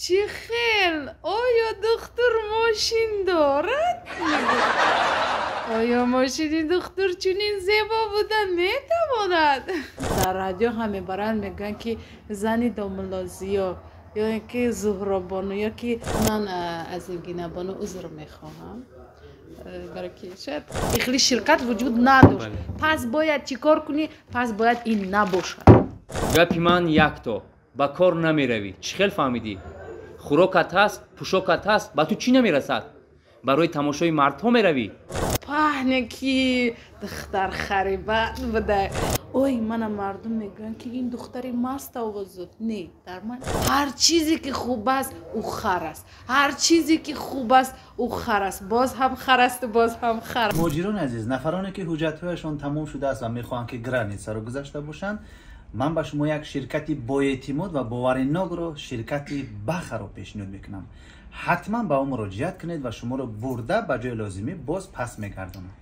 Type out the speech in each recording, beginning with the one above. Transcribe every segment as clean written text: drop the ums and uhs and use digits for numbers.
Чӣ хел, оё духтур мошин дорад? Оё мошини духтур чунин зебо буда метавонад? Дар радио ҳам мебаранд, мегӯянд, ки зани Домулло Зиё ё ин ки Зуҳробону, ё ки ман аз Нигинабону узр мехоҳам, барои ки шояд ихли ширкат вуҷуд надошт. Пас бояд чӣ кор кунӣ? Пас бояд ин набошад. Гапи ман якто: ба кор намеравӣ. Чӣ хел фаҳмидӣ? Хӯрокат ҳаст, пӯшокат ҳаст, ба ту чӣ намерасад? Барои тамошои мардҳо меравӣ? Паҳне ки духтар харибат буда. Ой, мана мардум мегӯянд, ки ин духтари маст овоз дод. Не, дар ман ҳар чизе ки хуб аст, ӯ хар аст, ҳар чизе ки хуб аст, ӯ хар аст, боз ҳам хар асту боз ҳам хар. Муҳоҷирони азиз, нафароне ки ҳуҷҷатҳояшон тамом шудааст ва мехоҳанд, ки граница ро гузашта бошанд, ман ба шумо як ширкати боэътимод ва боваринокро, ширкати Бахаро пешниҳод мекунам. Ҳатман ба он муроҷиат кунед ва шуморо бурда ба ҷои лозимӣ боз пас мегардонад.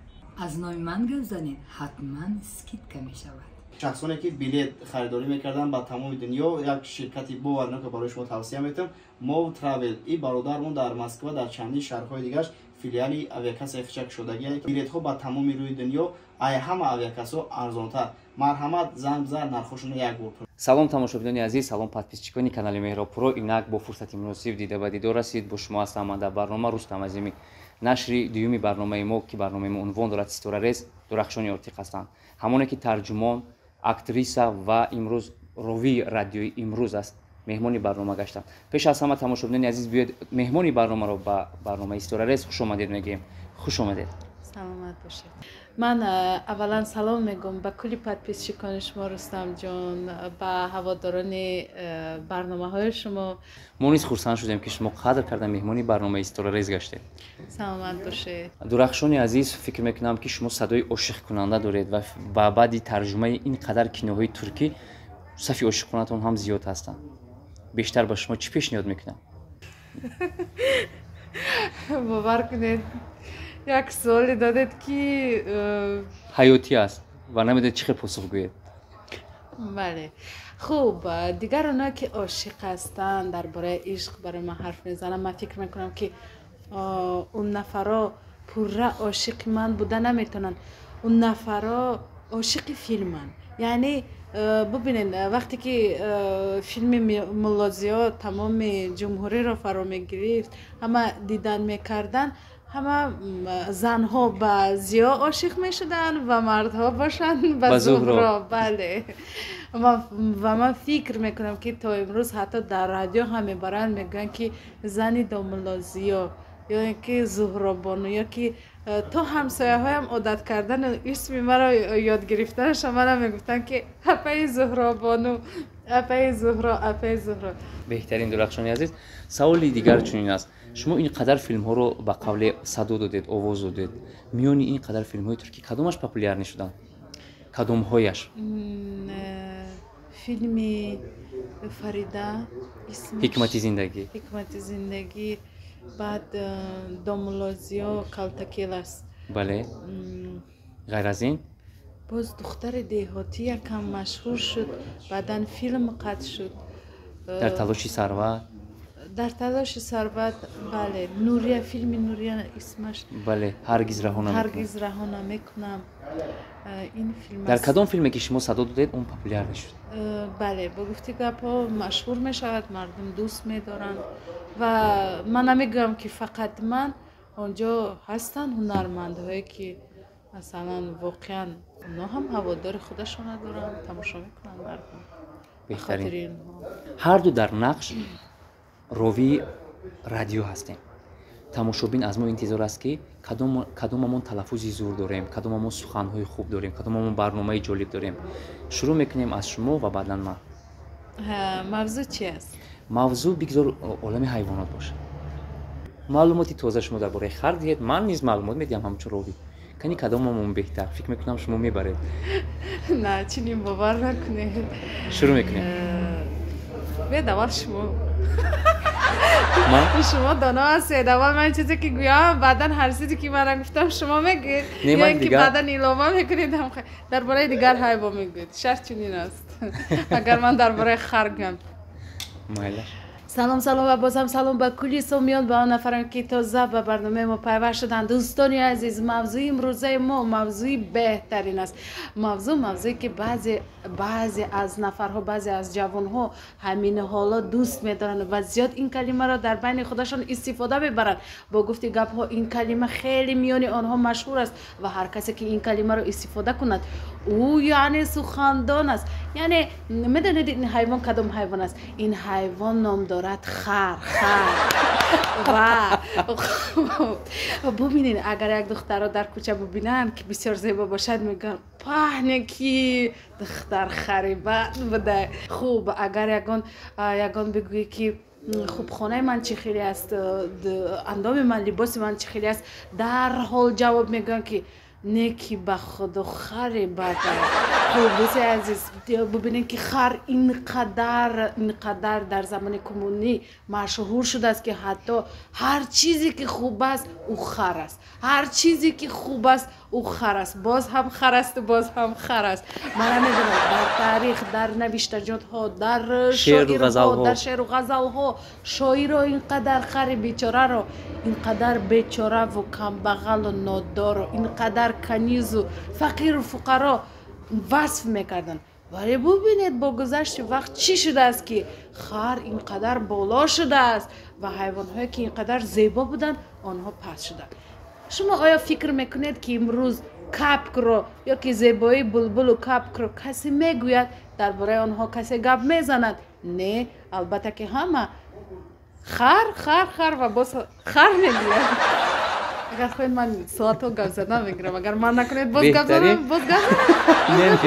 Аз номи ман гап занед, ҳатман скидка мешавад. Шахсоне ки билет харидорӣ мекарданд ба тамоми дунё, як ширкати боварнока барои шумо тавсия метавам: Мов Травел. И бародармон дар Москва, дар чандин шаҳрҳои дигараш филиали авиакасса хичак шудагия. Билетҳо ба тамоми рӯи дунё ай ҳама авиакассаҳо арзонтар. Марҳамат, занг бизан, нархҳошонро як бор. Салом, тамошобинони азиз, салом, подписчик они канали Меҳробпуро. Инак бо фурсати муносиб дида ба дидор расид. Бо шумо ҳастам ман дар барнома Рустам Азимӣ. Нашри дуюми барномаи мо, ки барномаи мо унвон дорад «Ситорарез», Дурахшони Ортиқ ҳастанд, ҳамоне ки тарҷумон, актриса ва имрӯз ровии радиои имрӯз аст, меҳмони барнома гаштанд. Пеш аз ҳама, тамошобинони азиз, биёед, меҳмони барномаро ба барномаи «Ситорарез» хушомадед мегӯем. Хуш омадед. Саломат бошед. Ман аввалан салом мегӯм ба кулли подписчик они шумо, Рустамҷон, ба ҳаводорони барномаҳои шумо. Мо низ хурсанд шудем, ки шумо қадр карда меҳмони барномаи «Ситорарез» гаштед. Саломат бошед. Дурахшони азиз, фикр мекунам, ки шумо садои ошиқкунанда доред ва баъди тарҷумаи ин қадар киноҳои туркӣ сафи ошиқонатон ҳам зиёд ҳастанд. Бештар ба шумо чӣ пешниҳод мекунам? Бовар кунед, як суоле додед, ки ҳаётӣ аст ва намедонед чӣ хел посух гӯед. Бале, хуб, дигар оное ки ошиқ ҳастанд, дар бораи ишқ барои ман ҳарф мезананд, ман фикр мекунам, ки он нафаро пурра ошиқи ман буда наметавонанд. Он нафаро ошиқи филманд. Яъне бубинед, вақте ки филми Муллозиё тамоми ҷумҳуриро фаро мегирифт, ҳама дидан мекарданд, ҳама занҳо ба Зиё ошиқ мешуданд ва мардҳо бошанд ба Зуҳро. Бале, ва ман фикр мекунам, ки то имрӯз ҳатто дар радио ҳам мебаранд, мегӯянд, ки зани Домулло Зиё ё ин ки Зуҳробону, ё ки то ҳамсояҳоям одат кардану исми маро ёд гирифтанаша, мана мегуфтанд, ки апаи Зуҳробону, апаи Зуҳро, апаи Зуҳро. Беҳтарин. Дурахшони азиз, саволи дигар чунин аст: шумо ин қадар филмҳоро ба қавле садо додед, овоз додед. Миёни ин қадар филмҳои туркӣ кадомаш популярный шуданд, кадомҳояш? Филми Фарида. «Ҳикмати зиндагӣ». «Ҳикмати зиндагӣ», баъд Домуллозиё Калтакел аст. Бале, ғайр аз ин? Боз «Духтари деҳотӣ» якам машҳур шуд, баъдан филм қатъ шуд. «Дар талоши сарват». «Дар талоши сарват», бале. Нурия, филми Нурия исмаш. Бале, «Ҳаргиз раҳо». «Ҳаргиз раҳо намекунам», ин филм. Дар кадом филме ки шумо садо додед, он популярный шуд? Бале, ба гуфти гапҳо машҳур мешавад, мардум дӯст медоранд. Ва ман намегӯям, ки фақат ман. Он ҷо ҳастанд ҳунармандҳое, ки масалан воқеан онҳо ҳам ҳаводори худашона доранд, тамошо мекунанд мардум. Беҳтарин. Ҳарду дар нақш ровии радио ҳастем. Тамошобин аз мо интизор аст, ки кадомамон талаффузи зур дорем, кадомамон суханҳои хуб дорем, кадомамон барномаи ҷолиб дорем. Шурӯъ мекунем аз шумо ва баъдан ман. Мавзӯъ чи аст? Мавзӯъ бигзор олами ҳайвонот бошад. Маълумоти тоза шумо дар бораи хар диҳед, ман низ маълумот медиҳам ҳамчун ровӣ. Кани, кадомамон беҳтар? Фикр мекунам, шумо мебаред. На, чунин бовар накунед. Шурӯъ мекунем. Биёд, аввал шумо. Шумо доно ҳастед. Аввал ман чизе ки гӯям, баъдан ҳар чизе ки ман гуфтам, шумо мегӯед, ё ин ки баъдан илова мекунед, дар бораи дигар ҳайвон мегӯед. Шарт чунин аст, агар ман дар бораи хар гӯям. Майлаш. Салом, салом ва боз ҳам салом ба кулли сомиён, ба он нафарон ки тоза ба барномаи мо пайваст шуданд. Дӯстони азиз, мавзӯи имрӯзаи мо мавзӯи беҳтарин аст. Мавзӯе ки баъзе аз нафарҳо, баъзе аз ҷавонҳо ҳамин ҳоло дӯст медоранд ва зиёд ин калимаро дар байни худашон истифода мебаранд. Бо гуфти гапҳо ин калима хеле миёни онҳо машҳур аст ва ҳар касе ки ин калимаро истифода кунад, ӯ яъне сухандон аст. Яъне медонед ин ҳайвон кадом ҳайвон аст? Ин ҳайвон ном дорад хар. Хар. Ва бубинед, агар як духтарро дар кӯча бубинанд, ки бисёр зебо бошад, мегӯянд: паҳне ки духтар хари бад буда. Хуб, агар ягон бигӯӣ ки хуб, хонаи ман чӣ хеле аст, андоми ман, либоси ман чӣ хеле аст, дарҳол ҷавоб мегӯянд ки не, ки ба худо хари бад аст. Хуб, дӯстои азиз, бубинед ки хар инқадар дар замони коммунӣ машҳур шудааст, ки ҳатто ҳар чизе ки хуб аст, ӯ хар аст, ҳар чизе ки хуб аст, ӯ хар аст, боз ҳам хар асту боз ҳам хар аст. Ман намедонам, дар таърих, дар навиштаҷотҳо, дар шоирҳо, дар шеъру ғазалҳо шоиро инқадар хари бечораро, инқадар бечораву камбағалу нодору, инқадар канизу фақиру фуқаро васф мекарданд. Вале бубинед, бо гузашти вақт чӣ шудааст, ки хар инқадар боло шудааст ва ҳайвонҳое ки инқадар зебо буданд, онҳо паст шуданд. Шумо оё фикр мекунед, ки имрӯз капкро ё ки зебоии булбулу капкро касе мегӯяд? Дар бораи онҳо касе гап мезанад? Не, албатта ки ҳама хар, хар, хар ва боз хар мегӯяд. Агар хоҳед, ман соатҳо гап задан мегирам. Агар ман накунед, боз гап занам, боз гап занам.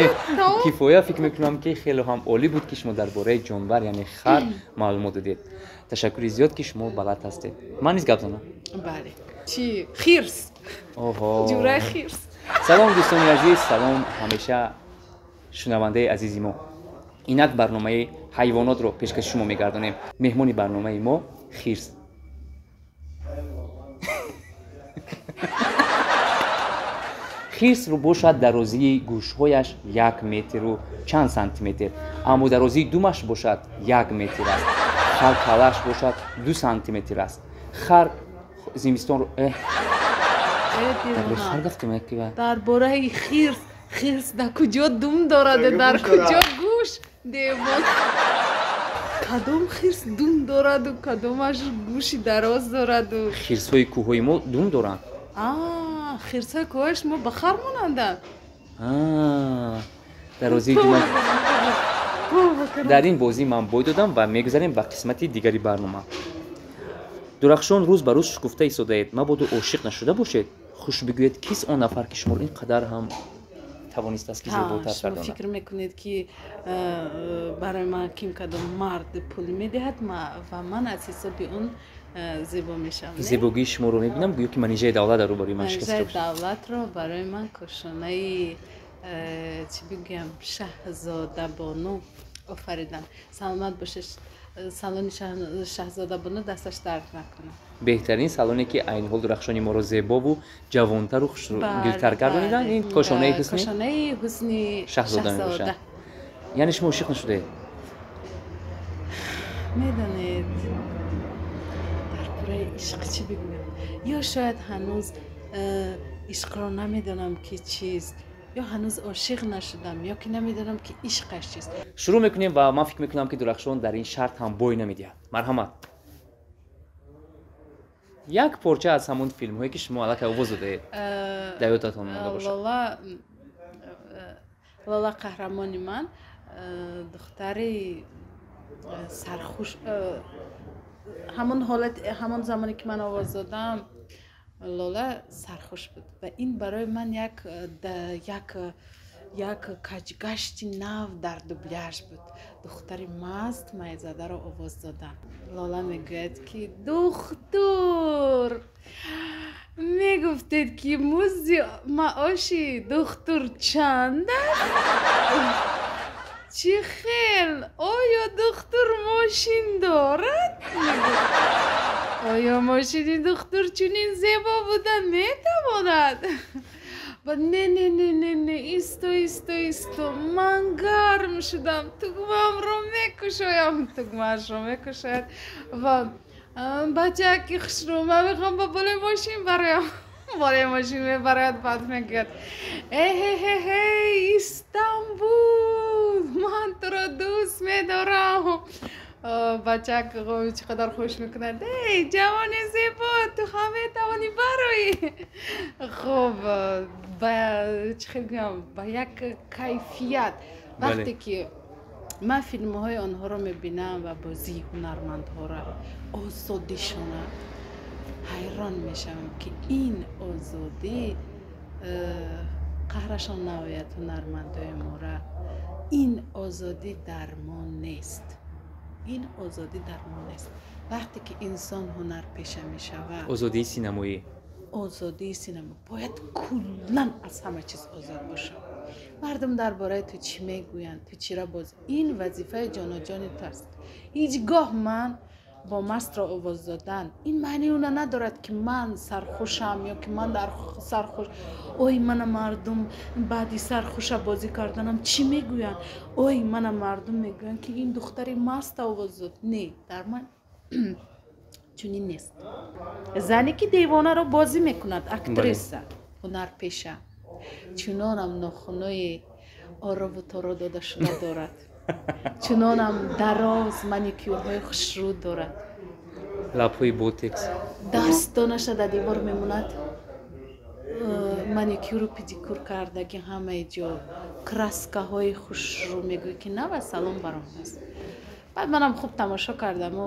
Кифоя. Фикр мекунам, ки хеле ҳам олӣ буд, ки шумо дар бораи ҷонвар, яъне хар, маълумот додед. Ташаккури зиёд, ки шумо балад ҳастед. Ман низ гап занам? Бале. Чӣ? Хирс. Оҳо, ҷураи хирс. Салом, дӯстони азиз, салом, ҳамеша шунавандаи азизи мо. Инак барномаи ҳайвонотро пешкаши шумо мегардонем. Меҳмони барномаи мо хирс. Хирсро бошад дарозии гӯшҳояш 1 метру чанд сантиметр, аммо дарозии думаш бошад 1 метр аст. Хар калаш бошад 2 сантиметр аст. Хар зимистонро хар гафтем. Дар бораи хирс. Хирс дар куҷо дум дорад, дар куҷо гӯш? Девон, кадом хирс дум дораду, кадомаш гӯши дароз дораду? Хирсҳои кӯҳҳои мо дум доранд. Хирсҳои кӯҳҳои шумо ба хар монанданд. Дарозии думаш. Дар ин бозӣ ман бой додам ва мегузарем ба қисмати дигари барнома. Дурахшон, рӯз ба рӯз шукуфта истодаед. Мабодо ошиқ нашуда бошед? Хуш бигӯед, кист он нафар, ки шуморо ин қадар ҳам тавонистааст, ки зеботар гардонад? Фикр мекунед, ки барои ман ким, кадом мард пул медиҳад ва ман аз ҳисоби он зебо мешавам? Зебогии шуморо мебинам, гӯё ки манижаи давлат дар рӯбарӯи ман шикаста. Манижаи давлатро барои ман кошонаи, чӣ бигӯям, Шаҳзодабону офариданд. Саломат бошед, салони Шаҳзодабону дасташ дард накунад. Беҳтарин салоне, ки айни ҳол дурахшони моро зебову ҷавонтару хушгилтар гардониданд, ин кошонаи ҳусни кошонаи ҳусни Шаҳзода мебошад. Яъне шумо ошиқ нашудаед? Медонед, дар бораи ишқ чӣ бигӯям? Ё шояд ҳанӯз ишқро намедонам ки чист, ё ҳанӯз ошиқ нашудам, ё ки намедонам ки ишқаш чист. Шурӯъ мекунем ва ман фикр мекунам, ки дурахшон дар ин шарт ҳам бой намедиҳад. Марҳамат, як порча аз ҳамон филмҳое, ки шумо аллакай овоз додаед, дар ёдатон монда бошад. Лола, қаҳрамони ман, духтари сархуш. Ҳамон ҳолат, ҳамон замоне ки ман овоз додам, Лола сархуш буд ва ин барои ман як каҷгашти нав дар дубляж буд. Духтари маст, майзадаро овоз додам. Лола мегӯяд, ки: «Духтур, мегуфтед, ки музди маоши духтур чанд аст? Чӣ хел? Оё духтур мошин дорад? Оё мошини духтур чунин зебо буда метавонад?» Баъд не, не, не, не, не, исто, исто, исто, ман гарм шудам, тугмаамро мекушоям. Тугмаашро мекушояд ва бачаки хушрӯ, ман мехоҳам ба болои мошин бароям. Болои мошин мебарояд, баъд мегӯяд: «Эҳеҳеҳей, Истанбул, ман туро дӯст медорам». Бачак чӣ қадар хуш мекунад: «Эй ҷавони зебо, ту ҳам метавонӣ бароӣ». Хуб, ба чӣ хел гӯям, ба як кайфият. Вақте ки ман филмҳои онҳоро мебинам ва бозии ҳунармандҳоро, озодишона, ҳайрон мешавам, ки ин озодӣ қаҳрашон наояд ҳунармандои мора, ин озодӣ дар мо нест, ин озодӣ дар мо нест. Вақте ки инсон ҳунарпеша мешавад, озодии синамоӣ. Озодии синамо, бояд куллан аз ҳама чиз озод бошад. Мардум дар бораи ту чӣ мегӯянд, ту чира боз, ин вазифаи ҷоноҷони ту аст. Ҳеҷ гоҳ ман бо мастро овоз додан ин маънии она надорад, ки ман сархушам ё ки ман дар сархуш, ой, мана мардум баъди сархуша бозӣ карданам чӣ мегӯянд, ой, мана мардум мегӯянд, ки ин духтари маст овоз дод. Не, дар ман чунин нест. Зане ки девонаро бозӣ мекунад, актриса, ҳунарпеша, чунонам нохунои орову торо дода шуда дорад, чунонам дароз маникюрҳои хушрӯ дорад, лабҳои ботекс. Дастонаша дар девор мемонад, маникюру педикюр кардаги, ҳамаи ҷо краскаҳои хушрӯ, мегӯӣ, ки нава салон баромадааст. Баъд манам хуб тамошо кардаму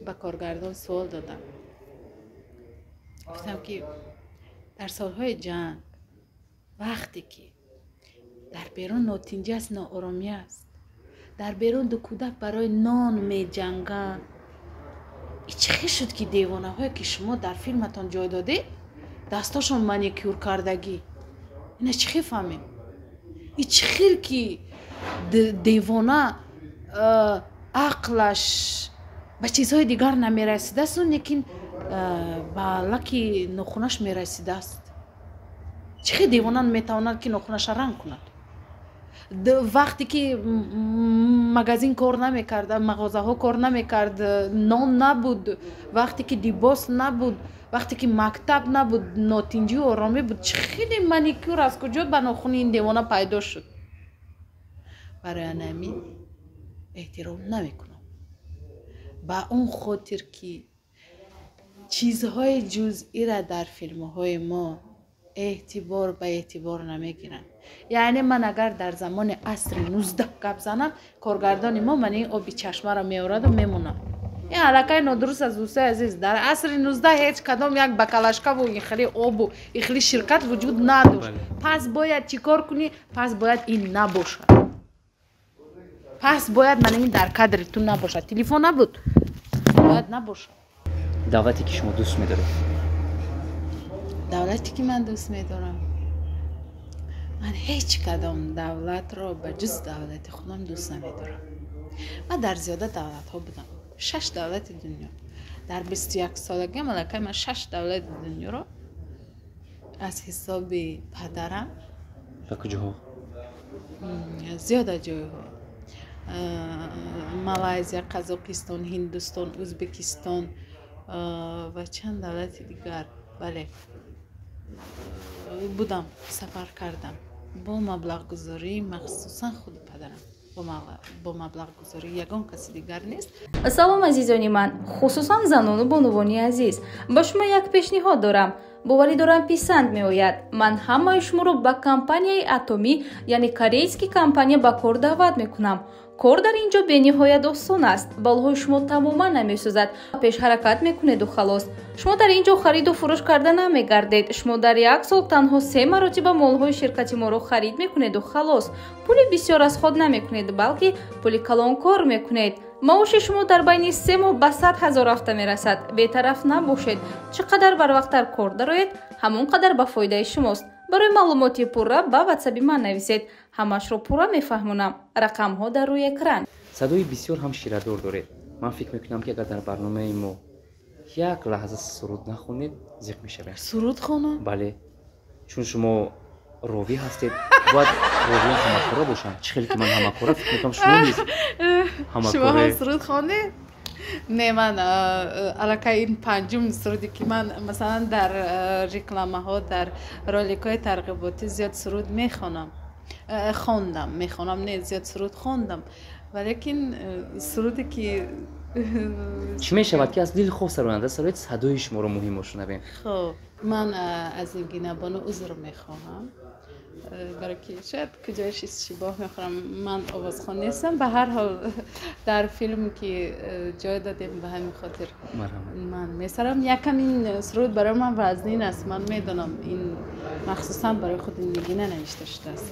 ба коргардон суол додам, гуфтам, ки дар солҳои ҷанг, вақте ки дар берун нотинҷӣ аст, нооромӣ аст, дар берун ду кӯдак барои нон меҷанганд, чӣ хел шуд, ки девонаҳое, ки шумо дар филматон ҷой додед, дастошон маникюр кардагӣ? Ина чӣ хел фаҳмем? И чӣ хел ки девона ақлаш ба чизҳои дигар намерасидасту, лекин ба лаки нохунаш мерасидааст? Чӣ хел девона метавонад, ки нохунаша ранг кунад, вақте ки магазин кор намекард, мағозаҳо кор намекард, нон набуд, вақте ки либос набуд, вақте ки мактаб набуд, нотинҷию оромӣ буд? Чӣ хеле маникюр аз куҷо ба нохуни ин девона пайдо шуд? Барои анамин эҳтиром намекунам, ба он хотир ки чизҳои ҷузъира дар филмҳои мо эътибор ба эътибор намегиранд. Яъне ман агар дар замони асри 19 гап занам, коргардони мо ман ин оби чашмаро меораду мемонад. Ин аллакай нодуруст аст, дӯстои азиз. Дар асри 19 ҳеҷ кадом як бакалашкаву ин хели обу ин хели ширкат вуҷуд надошт. Пас бояд чӣ кор кунӣ? Пас бояд ин набошад, пас бояд ман ин дар кадри ту набошад. Телефон набуд, бояд набошад. Давлате, ки шумо дӯст медоред? Давлате, ки ман дӯст медорам? Ман ҳеҷ кадом давлатро ба ҷуз давлати худам дӯст намедорам. Ман дар зиёда давлатҳо будам, шаш давлати дунё. Дар 21 солагиам аллакай ман шаш давлати дунёро аз ҳисоби падарам. Ба куҷоҳо? Зиёда ҷойҳо: Малайзия, Қазоқистон, Ҳиндустон, Ӯзбекистон ва чанд давлати дигар. Бале, будам, сафар кардам бо маблағгузории махсусан худи падарам, бо маблағгузории ягон каси дигар нест. Салом, азизони ман, хусусан занону бонувони азиз. Ба шумо як пешниҳод дорам, боварӣ дорам, писанд меояд. Ман ҳамаи шуморо ба компанияи Атомӣ, яъне корейский компания, ба кор даъват мекунам. Кор дар ин ҷо бениҳоят осон аст, болҳои шумо тамоман намесӯзад, пеш ҳаракат мекунеду халос. Шумо дар ин ҷо хариду фурӯш карда намегардед. Шумо дар як сол танҳо се маротиба молҳои ширкати моро харид мекунеду халос. Пули бисёр аз худ намекунед, балки пули калон кор мекунед. Маоши шумо дар байни 3 моҳ ба 100 000 рафта мерасад. Бетараф набошед, чӣ қадар барвақттар кор дароед, ҳамон қадар ба фоидаи шумост. Барои маълумоти пурра ба ватсаби ман нависед, ҳамашро пурра мефаҳмонам. Рақамҳо дар рӯи экран. Садои бисёр ҳам ширадор доред. Ман фикр мекунам, ки агар дар барномаи мо як лаҳза суруд нахонед, зиқ мешавед. Суруд хонам? Бале, чун шумо Ровӣ ҳастед, бояд ровиён ҳамакора бошанд. Чӣ хеле ки ман ҳамакора, фикр мекунам, шумо низ Шумо ҳам ҳамакоре. Суруд хондед? Не, ман аллакай ин панҷум суруде, ки ман, масалан, дар рекламаҳо, дар роликҳои тарғиботӣ зиёд суруд мехонам. Хондам, мехонам не, зиёд суруд хондам, валекин суруде ки Чӣ мешавад, ки аз дили хоҳ сароянда сароед, садои шуморо муҳим шунавем. Хуб, ман аз Нигинабону узр мехоҳам, барои ки шояд куҷояш иштибоҳ мехӯрам. Ман овозхон нестам, ба ҳар ҳол дар филм ки ҷой додем, ба ҳамин хотир Марҳамат. Ман месарам. Якам ин суруд барои ман вазнин аст, ман медонам, ин махсусан барои худи Нигина навишта шудааст.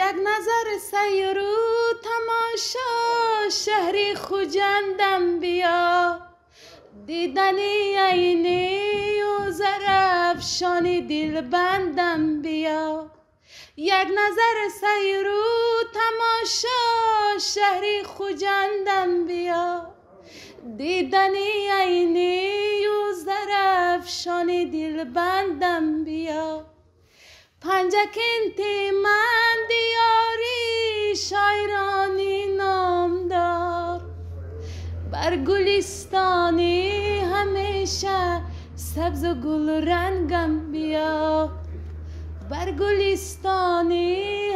Як назар сайру тамошо шаҳри Хуҷандам биё, дидани айнию Зарафшони дилбандам биё. Як назар сайру тамошо шаҳри Хуҷандам биё, дидани айнию Зарафшони дилбандам биё. Панҷакенти ман диёри шоирони номдор, бар гулистони ҳамеша сабзу гулрангам биё, бар гулистони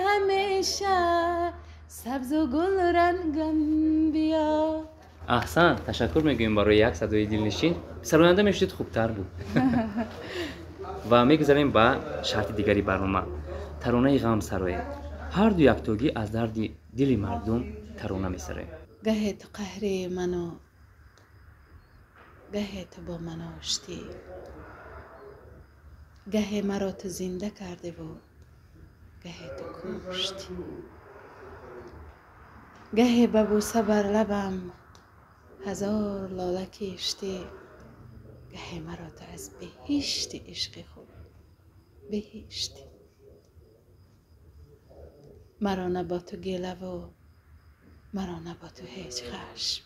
ҳамеша сабзу гулрангам биё. Аҳсан, ташаккур мегӯем барои як садои дилнишин. Сароянда мешудед, хубтар буд. Ва мегузарем ба шарти дигари барнома: таронаи ғам сароед. Ҳарду яктогӣ аз дарди дили мардум тарона месароем. Гаҳе ту қаҳри ману, гаҳе ту бо ман оштӣ, гаҳе маро ту зинда кардеву, гаҳе ту куштӣ, гаҳе ба бӯса бар лабам ҳазор лола киштӣ, гаҳе маро ту аз беҳишти ишқи худ беҳиштӣ. Маро на бо ту гилаву, маро на бо ту ҳеҷ хашм,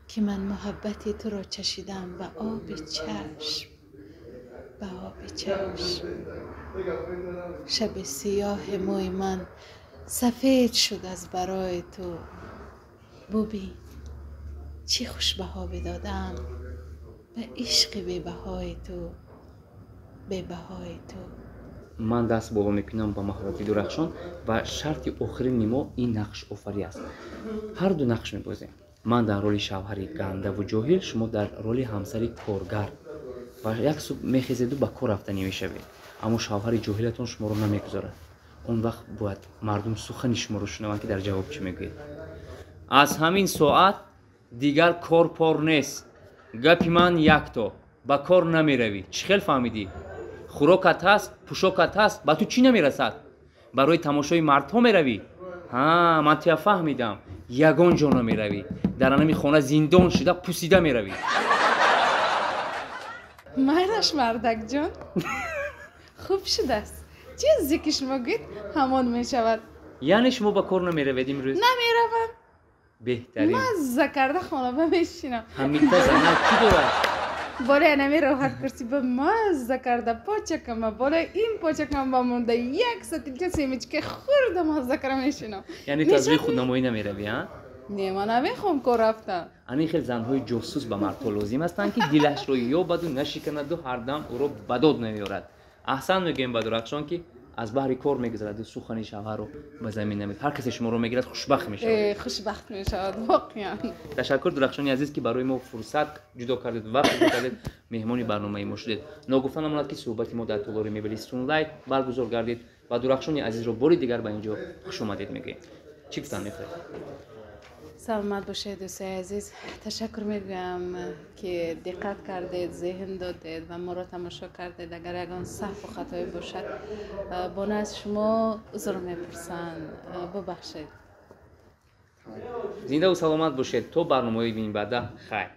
ки ман муҳаббати туро чашидам ба оби чашм, ба оби чашм. Шаби сиёҳи мӯи ман сафед шуд аз барои ту, бубин чӣ хушбаҳо бидодам ба ишқи бебаҳои ту, бебаҳои ту. Ман даст боло мекунам ба маҳорати Дурахшон. Ва шарти охирини мо ин нақшофарӣ аст. Ҳарду нақш мебозем: ман дар роли шавҳари гандаву ҷоҳил, шумо дар роли ҳамсари коргар. Ва як субҳ мехезеду ба кор рафтанӣ мешавед, аммо шавҳари ҷоҳилатон шуморо намегузорад. Он вақт бояд мардум сухани шуморо шунаванд, ки дар ҷавоб чӣ мегӯед. Аз ҳамин соат дигар кор пор нест. Гапи ман якто: ба кор намеравӣ. Чӣ хел фаҳмидӣ? Хӯрокат ҳаст, пӯшокат ҳаст, ба ту чӣ намерасад? Барои тамошои мардҳо меравӣ? Ҳа, ман туя фаҳмидам. Ягон ҷо намеравӣ, дар анами хона зиндон шуда пусида меравӣ. Майлаш, мардакҷон, хуб шудааст. Чизе ки шумо гӯед, ҳамон мешавад. Яъне шумо ба кор намеравед имрӯз? Намеравам. Беҳтарин. Мазза карда хона мешинам. Ҳамита занак кӣ дорад? Болои анами роҳат курсӣ ба мазза карда почакама, болои ин почакам ба монда як сатилча семечка хӯрда, мазза карда мешинам. Яъне ту аз рӯи худнамоӣ намеравӣ, а? Не, ман намехоҳам кор рафтан. Ани хел занҳои ҷосус ба мардҳо лозим ҳастанд, ки дилашро ёбаду нашиканаду ҳардам ӯро ба дод намеорад. Аҳсан мегӯем ба Дурахшон, ки аз баҳри кор мегузараду сухани шавҳарро ба замин намед. Ҳар касе шуморо мегирад, хушбахт мешавад. Хушбахт мешавад воқеан. Ташаккур, Дурахшони азиз, ки барои мо фурсат ҷудо кардед, вақт ҷудо кардед, меҳмони барномаи мо шудед. Ногуфта намонад, ки суҳбати мо дар толори мебели Сунлайт баргузор гардид. Ва Дурахшони азизро бори дигар ба ин ҷо хушомадед мегӯем. Чӣ гуфтан мехоҳед? Саломат бошед, дӯстои азиз. Ташаккур мегӯям, ки диққат кардед, зеҳн додед ва моро тамошо кардед. Агар ягон саҳву хатое бошад, бона аз шумо узр мепурсанд, бубахшед. Зиндаву саломат бошед то барномаҳои минбаъда. Хайр.